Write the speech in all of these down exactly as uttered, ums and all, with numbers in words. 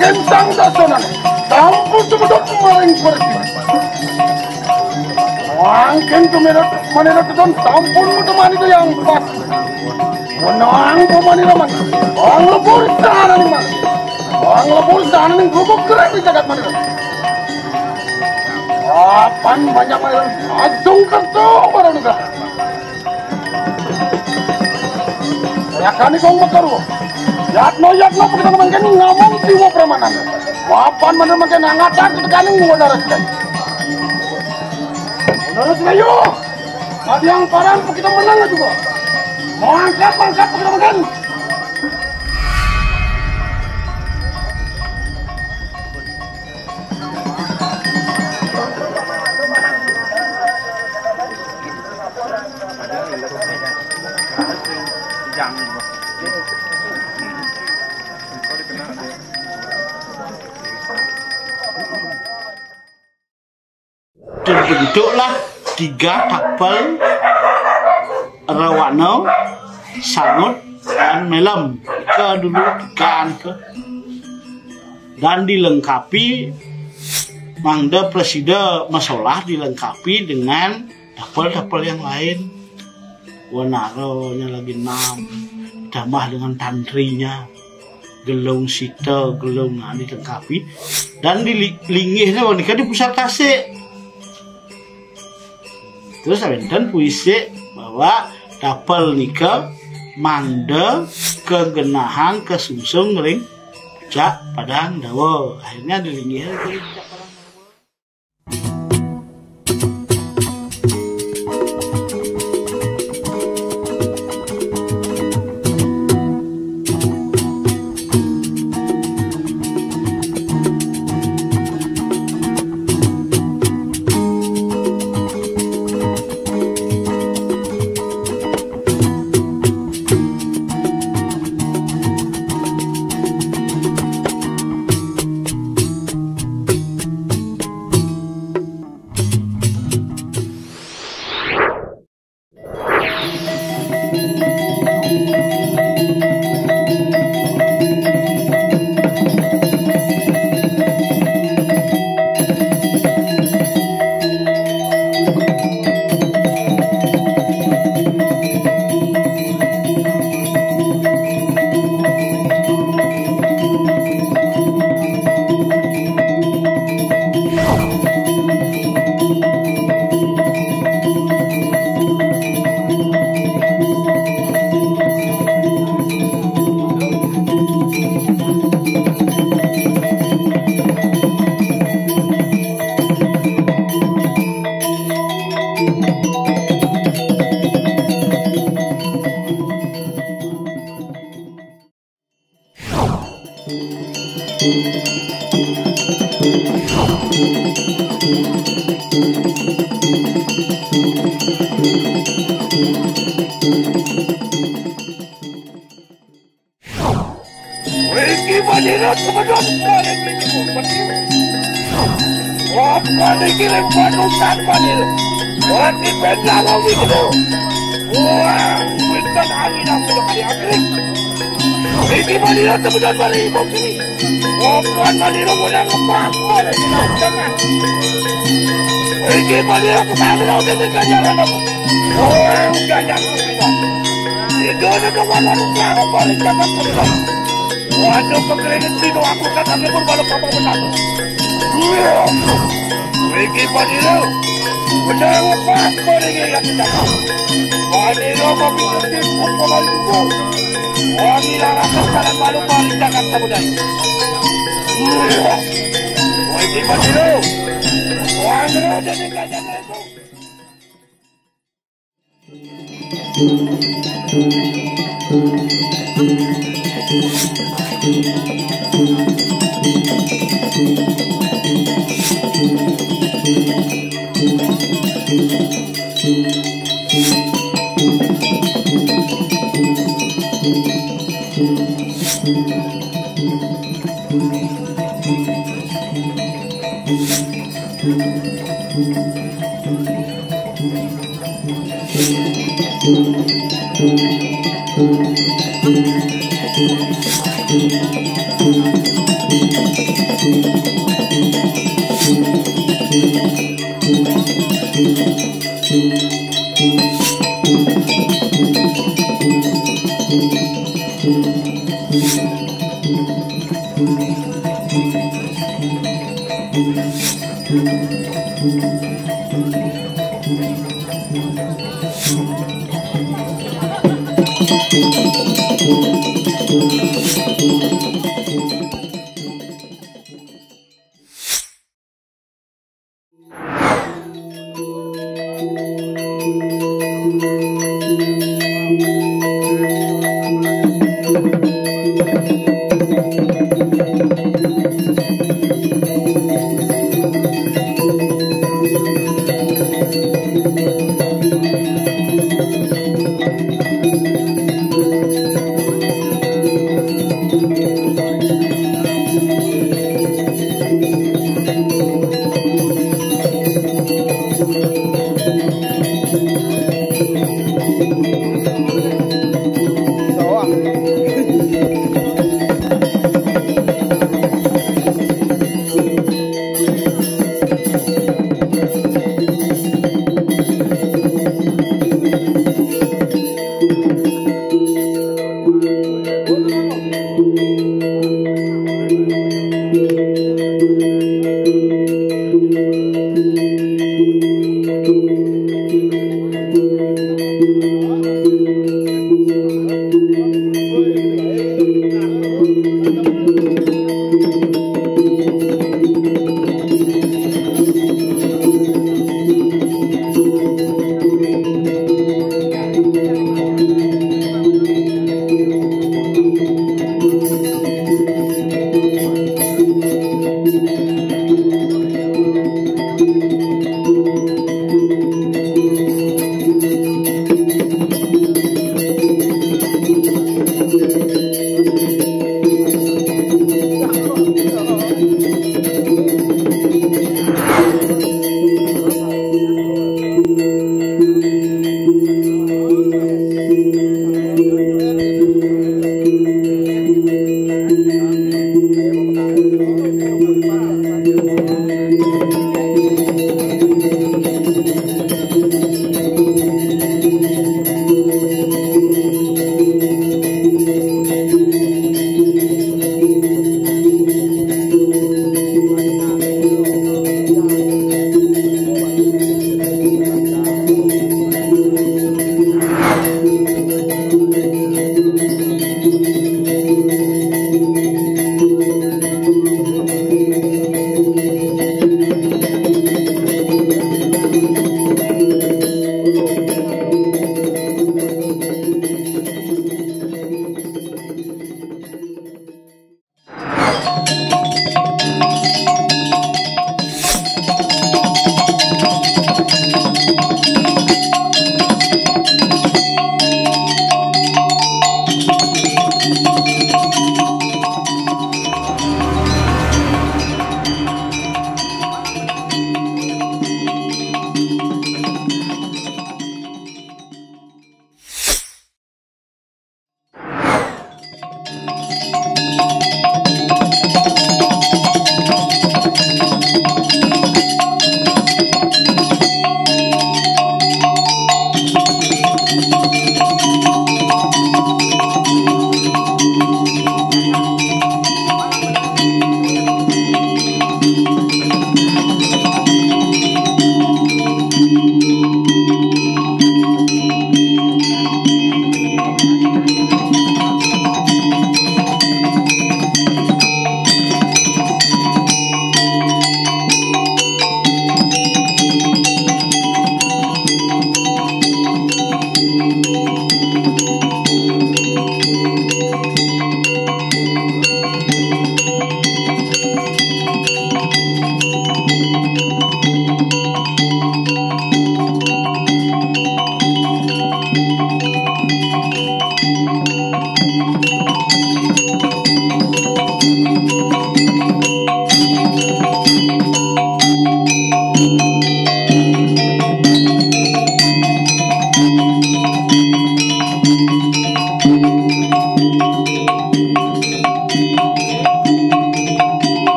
Kentang dasanan, sampun tumedot maring pertiwi. Mangkin tumedot, manira teton sampun matemani Dayang Pati. Wenang pamanira mangkin, wong lebur sahananing mangkin, wong lebur sahananing gubuk kering di jagat manira. Apan banyak manira asung kerto para nugraha. Yakane kong makaruh. Yatno, yatno, pakita mangkin ngamong jiwa pramanan. Mapan manira mangkin angatan ketekaning Wanara Sedayu. Wanara Sedayu. Adiang parang pakita menang juga. Mangkat, mangkat, pakita mangkin. Terbentuklah tiga tapel rawana sangut dan melem. Ke dulu tiga ke. Dan dilengkapi, mangda prasida masolah, dilengkapi dengan tapel-tapel yang lain. Wanaranya lagi enam, tambah dengan tantrinya, gelung sita, gelung, nah, dilengkapi. Dan di li-, linggihnya nika di pusar tasik. Terus wenten puisi bahwa tapel nika mangda kagenahang kasungsung ring Pucak Padang Dawa. Akhirnya dilinggih ring Pucak Padang Dawa. Iki manira sebedon paling minggu mati. Apa niki ring panutan manira? Mati pendang wong iki. Wah, pinten angin aku kali angkring. Iki manira sebedon paling minggu. Apa manira mulai ngepas paling minggu. Iki manira kemana udah diganjar aku. Wah, ganjar aku. Itu ada kawan aku paling cakap. Waduh, kekeringet sino aku kata nyebur balok apa benar. Iki manira. Benar lepas manira yang kita. Manira kami mesti pun kembali kubur. Wangi larang salah malu paling jangan kemudian. Iki manira. Wangi larang jadi gajah itu.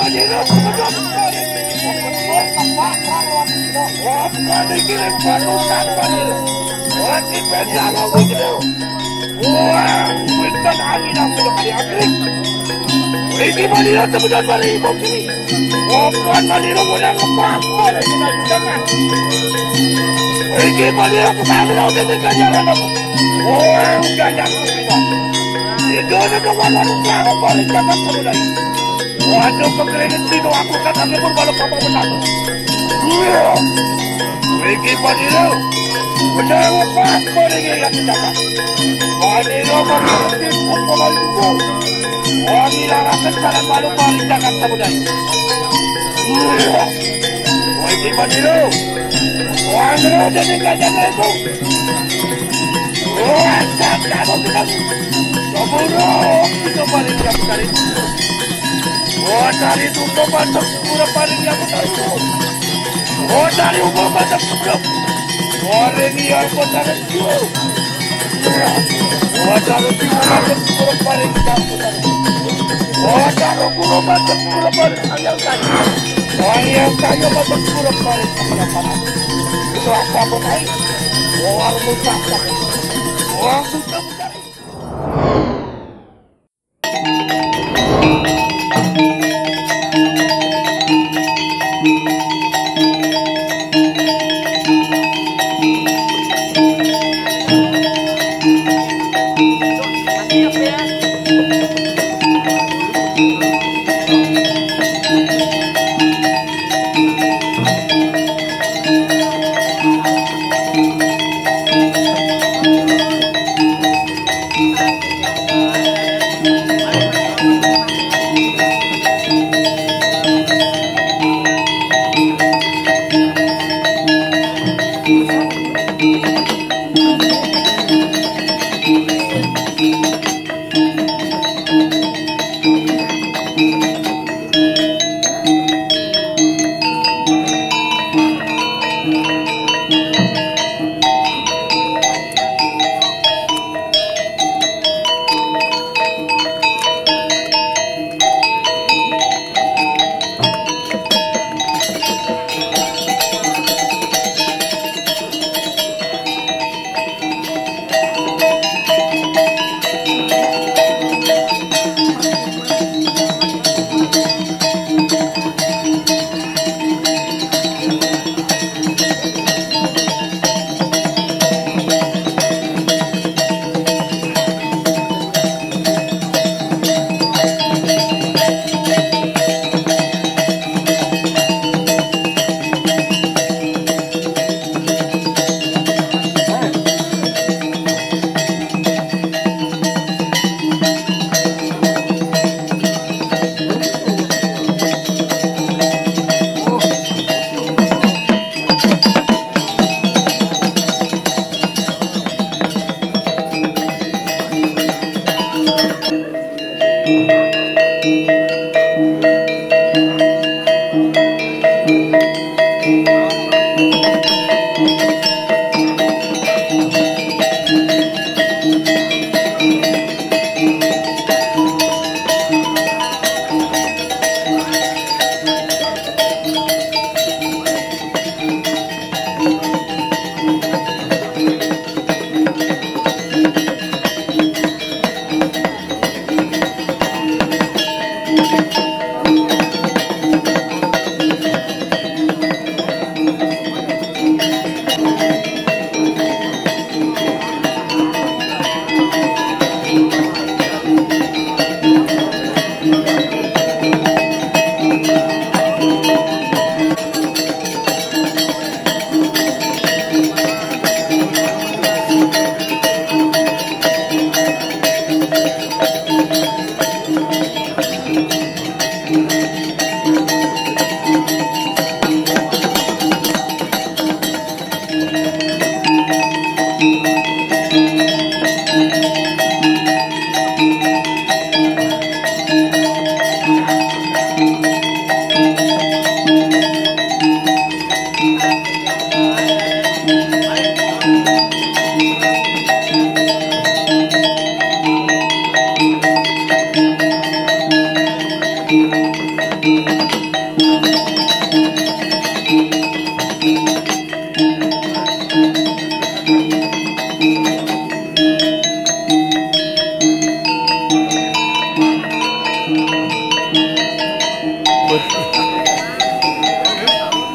Wah, wétan angin aku udah kali angin. Iki Manilo temenan mari ibu kini. Wah, Manilo udah lepas, pada kita sudah kan. Iki Manilo kemana udah tinggal jalan aku. Wah, udah jalan kita. Itu udah kawan lalu kamu balik jalan kamu lagi. Waduh, kekeringan sino aku kata nyebur balu papa menang. Iya. Iki Manilo. Benar lepas kau ini yang menjaga. Manilo mengerti pun kembali itu. Wangi larasan jalan balu paling jaga kamu dari. Iya. Iki Manilo. Wangi larasan jalan itu. Wah, jaga kamu. Keburu kita balik yang dari. Wah, dari itu tempat sepura paling yang dari. Wah, dari umur macam sepura. Wah, ini yang kota itu. Wah, dari itu macam sepura paling yang dari. Wah, dari umur macam sepura paling yang dari. Wah, yang saya macam sepura paling yang dari. Itu apa pun naik. Wah, rusak. Wah, rusak.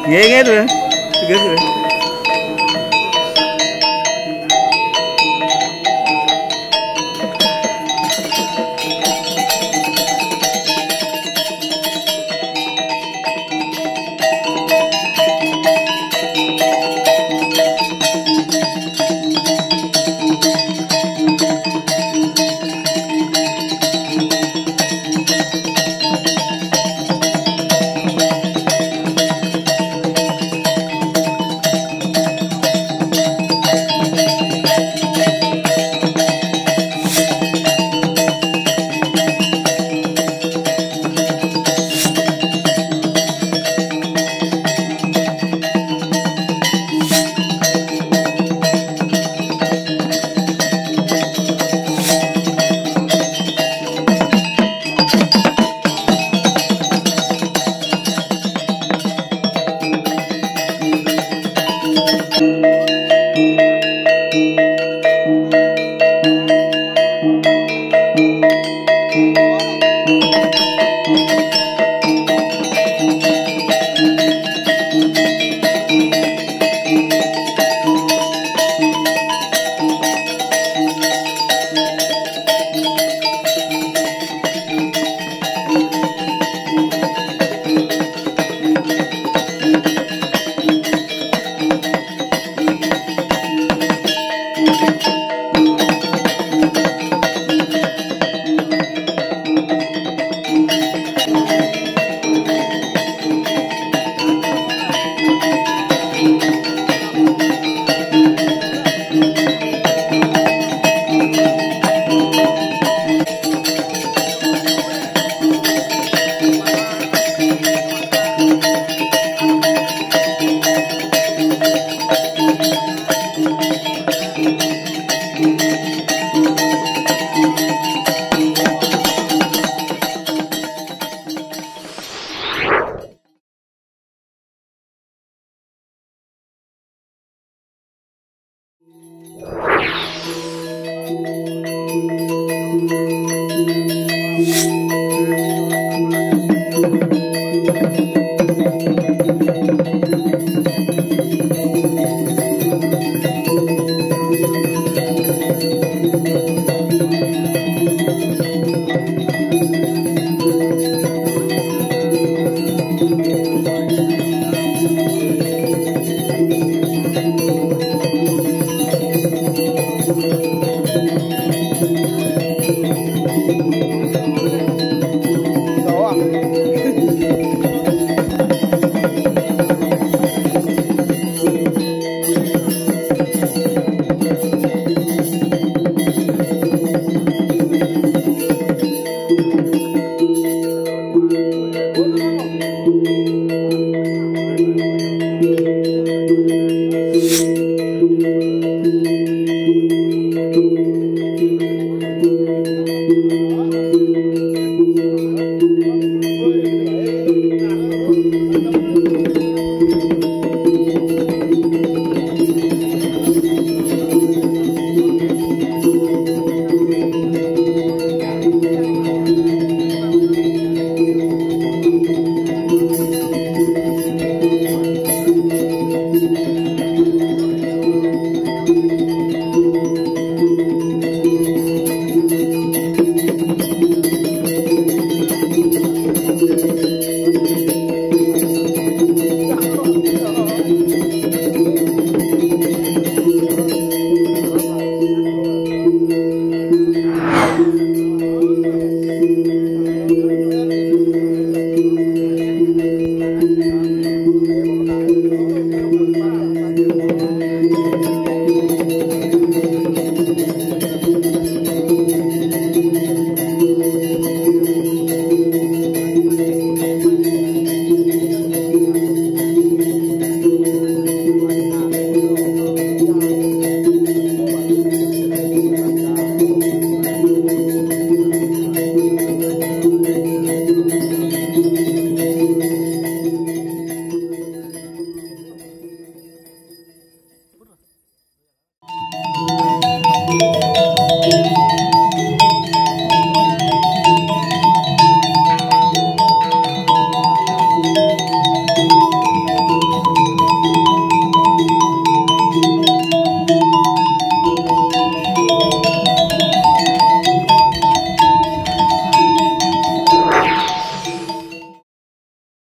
Nggih, nggih, Dul. Tegas, Dul.